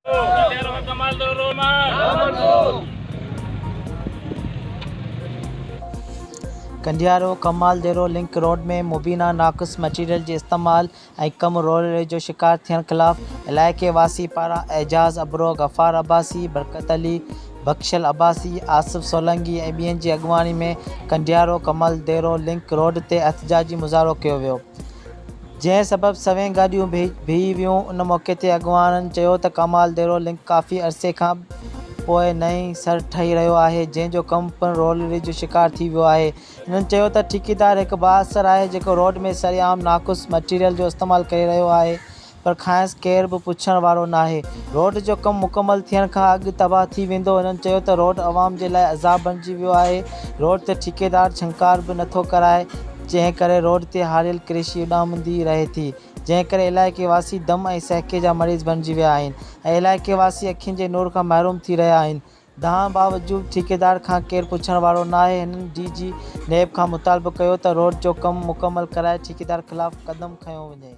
ڪنڊيارو ڪمال ديرو link road ۾ مبينا ناقص material جي استعمال ۽ ڪم رولڙي جو شڪار ٿيڻ خلاف علائقي واسي پاران اعجاز ابڙو، غفار عباسي، برڪت علي، بخشل عباسي، آصف سولنگي ۽ ٻين جي اڳواڻي ۾ ڪنڊيارو ڪمال ديرو لنڪ روڊ تي احتجاجي مظاهرو ڪيو ويو. جنهن سبب سوين گاڏيون بيهي ويون، ان موقعي تي اڳواڻن چيو ته ڪمال ديرو لنڪ ڪافي عرصي کان پوء نئين سر ٺهي رهيو آهي، جنهن جو ڪم پڻ رولڙي جو شڪار ٿي ويو آهي، هنن چيو ته ٺيڪيدار هڪ بااثر آهي جيڪو روڊ ۾ سرعام ناقص مٽيريل جو استعمال ڪري رهيو آهي پر کانئس ڪير به پڇڻ وارو ناهي، روڊ جو ڪم مڪمل ٿيڻ کان اڳ تباهه ٿي ويندو، هنن چيو ته روڊ عوام جي لاء عذاب بڻجي ويو آهي، روڊ تي ٺيڪيدار ڇنڪار به نٿو ڪرائي، جنهن ڪري روڊ تي هاريل ڪرشي اڏامندي رهي ٿي، جنهن ڪري علائقي واسي دم ۽ سهڪي جا مريض بڻجي ويا آهن ۽ علائقي واسي اکين جي نور کان محروم ٿي رهيا آهن، دانهن باوجود ٺيڪيدار کان ڪير پڇڻ وارو ناهي، هنن ڊي جي نيب کان مطالبو ڪيو ته روڊ جو ڪم مڪمل ڪرائي ٺيڪيدار خلاف قدم کنيو وڃي.